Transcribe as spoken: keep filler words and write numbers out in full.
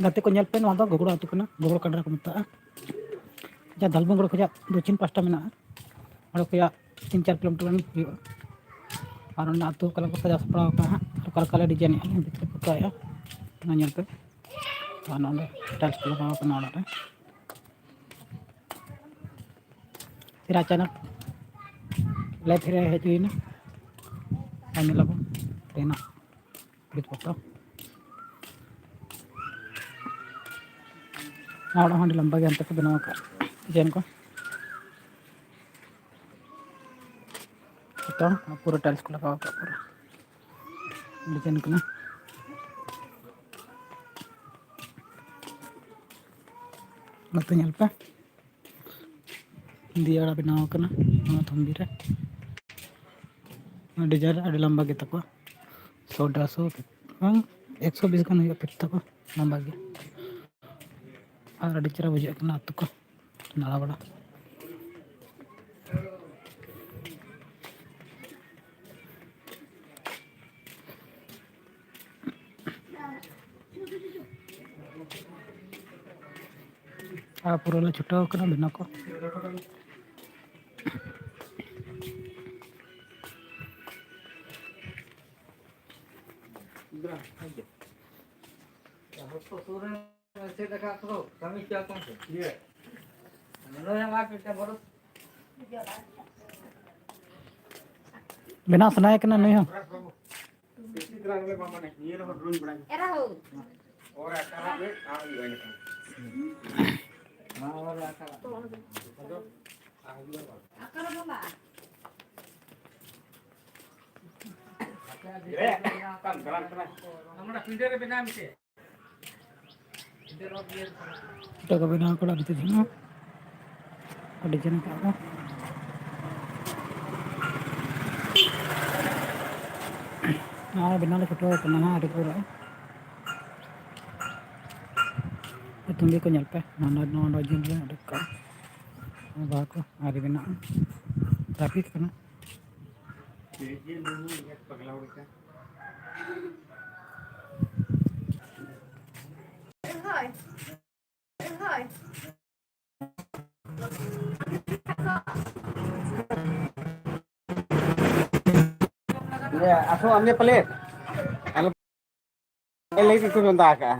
ᱜᱟᱛᱮ ᱠᱚ, ᱧᱮᱞ ᱯᱮ, ᱱᱚᱣᱟ ᱫᱚ ᱜᱚᱜᱚᱲ ᱟᱹᱛᱩ ᱠᱟᱱᱟ, ᱜᱚᱜᱚᱲ ᱠᱟᱰᱨᱟ ᱠᱚ ᱢᱮᱛᱟᱜᱼᱟ᱾ ᱡᱟᱦᱟᱸ ᱫᱷᱟᱞᱵᱷᱩᱝᱜᱚᱲ ᱠᱷᱚᱱᱟᱜ ᱫᱚᱠᱠᱷᱤᱱ ᱯᱟᱥᱴᱟ ᱢᱮᱱᱟᱜᱼᱟ, ᱚᱸᱰᱮ ᱠᱷᱚᱱᱟᱜ ᱛᱤᱱ ᱪᱟᱨ ᱠᱤᱞᱳᱢᱤᱴᱟᱨ ᱜᱟᱱ ᱦᱩᱭᱩᱜᱼᱟ᱾ ᱟᱨ ᱚᱱᱟ ᱟᱹᱛᱩ ᱚᱠᱟ ᱞᱮᱠᱟ ᱠᱚ ᱥᱟᱡᱟᱣ ᱥᱟᱯᱲᱟᱣ ᱟᱠᱟᱫᱼᱟ ᱦᱟᱸᱜ, ᱚᱠᱟ ᱞᱮᱠᱟ ᱞᱮ ᱰᱤᱡᱟᱭᱤᱱᱮᱫᱼᱟ, ᱵᱷᱤᱛ ᱨᱮ ᱯᱚᱛᱟᱣᱮᱫᱼᱟ, ᱚᱱᱟ ᱧᱮᱞ ᱯᱮ᱾ ᱟᱨ ᱱᱚᱰᱮ ᱴᱟᱭᱤᱞᱥ ᱠᱚ ᱞᱟᱜᱟᱣ ᱟᱠᱟᱱᱟ ᱚᱲᱟᱜ ᱨᱮ᱾ ᱯᱷᱤᱨ ᱟᱪᱟᱱᱚᱠ ᱞᱟᱭᱤᱵᱷ ᱨᱮ ᱦᱮᱡ ᱦᱩᱭᱱᱟ, ᱟᱨ ᱧᱮᱞ ᱟᱵᱚᱱ ᱛᱮᱦᱮᱧᱟᱜ ᱵᱷᱤᱛ ᱯᱚᱛᱟᱣ᱾ ᱱᱚᱣᱟ ᱚᱲᱟᱜ ᱦᱚᱸ ᱟᱹᱰᱤ ᱞᱟᱢᱵᱟ ᱜᱮ ᱦᱟᱱᱛᱮ ᱠᱚ ᱵᱮᱱᱟᱣ ᱟᱠᱟᱫ ᱰᱤᱡᱟᱭᱤᱱ ᱠᱚ᱾ ᱱᱤᱛᱚᱝ ᱯᱩᱨᱟᱹ ᱴᱟᱭᱤᱞᱥ ᱠᱚ ᱞᱟᱜᱟᱣ ᱟᱠᱟᱫ, ᱯᱩᱨᱟᱹ ᱰᱤᱡᱟᱭᱤᱱ ᱠᱟᱱᱟ᱾ ᱱᱚᱛᱮ ᱧᱮᱞ ᱯᱮ, ᱫᱤᱭᱟᱲᱟ ᱵᱮᱱᱟᱣ ᱟᱠᱟᱱᱟ ᱱᱚᱣᱟ ᱛᱷᱚᱢᱵᱤ ᱨᱮ᱾ ᱱᱚᱣᱟ ᱰᱤᱡᱟᱭᱤᱱ ᱨᱮ ᱟᱹᱰᱤ ᱞᱟᱢᱵᱟ ᱜᱮᱛᱟ ᱠᱚᱣᱟ, ᱥᱚ ᱰᱮᱲᱥᱚ ᱵᱟᱝ, ᱮᱠᱥᱚ ᱵᱤᱥ ᱜᱟᱱ ᱦᱩᱭᱩᱜᱼᱟ ᱯᱷᱤᱴ ᱛᱟᱠᱚ, ᱞᱟᱢᱵᱟ ᱜᱮ᱾ ᱟᱨ ᱟᱹᱰᱤ ᱪᱮᱦᱨᱟ ᱵᱩᱡᱷᱟᱹᱜ ᱠᱟᱱᱟ ᱟᱹᱛᱩ ᱠᱚ ᱫᱟᱬᱟ ᱵᱟᱲᱟ᱾ ᱟᱨ ᱯᱩᱨᱟᱹ ᱞᱮ ᱪᱷᱩᱴᱟᱹᱣ ᱠᱟᱱᱟ ᱵᱮᱱᱟᱣ ᱠᱚ᱾ ᱵᱮᱱᱟᱣ ᱥᱟᱱᱟᱭᱮ ᱠᱟᱱᱟ ᱱᱩᱭ ᱦᱚᱸ᱾ ᱮᱨᱟ ᱦᱳ᱾ ᱟᱠᱟᱨ ᱵᱚᱞᱟ᱾ ᱱᱚᱰᱮ ᱯᱤᱸᱰᱟᱹ ᱨᱮ ᱵᱮᱱᱟᱣ ᱢᱮᱥᱮ᱾ ᱯᱷᱳᱴᱳ ᱠᱚ ᱵᱮᱱᱟᱣ ᱠᱚ ᱞᱟᱹᱜᱤᱫ ᱛᱮ ᱦᱚᱸ ᱟᱹᱰᱤ ᱡᱟᱹᱱᱤᱡ ᱠᱟᱜ ᱠᱚ᱾ ᱱᱚᱣᱟ ᱵᱮᱱᱟᱣ ᱞᱮ ᱪᱷᱩᱴᱟᱹᱣ ᱟᱠᱟᱱᱟ ᱦᱟᱸᱜ ᱟᱹᱰᱤ ᱯᱩᱨᱟᱹ᱾ ᱛᱩᱢᱵᱤ ᱠᱚ ᱧᱮᱞ ᱯᱮ, ᱱᱚᱣᱟ, ᱱᱚᱣᱟ, ᱱᱚᱣᱟ ᱡᱤᱞ ᱨᱮ ᱩᱰᱩᱠ ᱠᱟᱜᱼᱟ᱾ ᱵᱟᱦᱟ ᱠᱚ ᱟᱹᱣᱨᱤ ᱵᱮᱱᱟᱜᱼᱟ᱾ ᱴᱨᱟᱯᱷᱤᱠ ᱠᱟᱱᱟ᱾ ᱟᱥᱚ ᱟᱢ ᱜᱮ ᱯᱟᱞᱮ᱾ ᱟᱞᱚ ᱞᱟᱹᱭ ᱛᱮᱠᱚ ᱢᱮᱱᱫᱟ ᱟᱠᱟᱜᱼᱟ᱾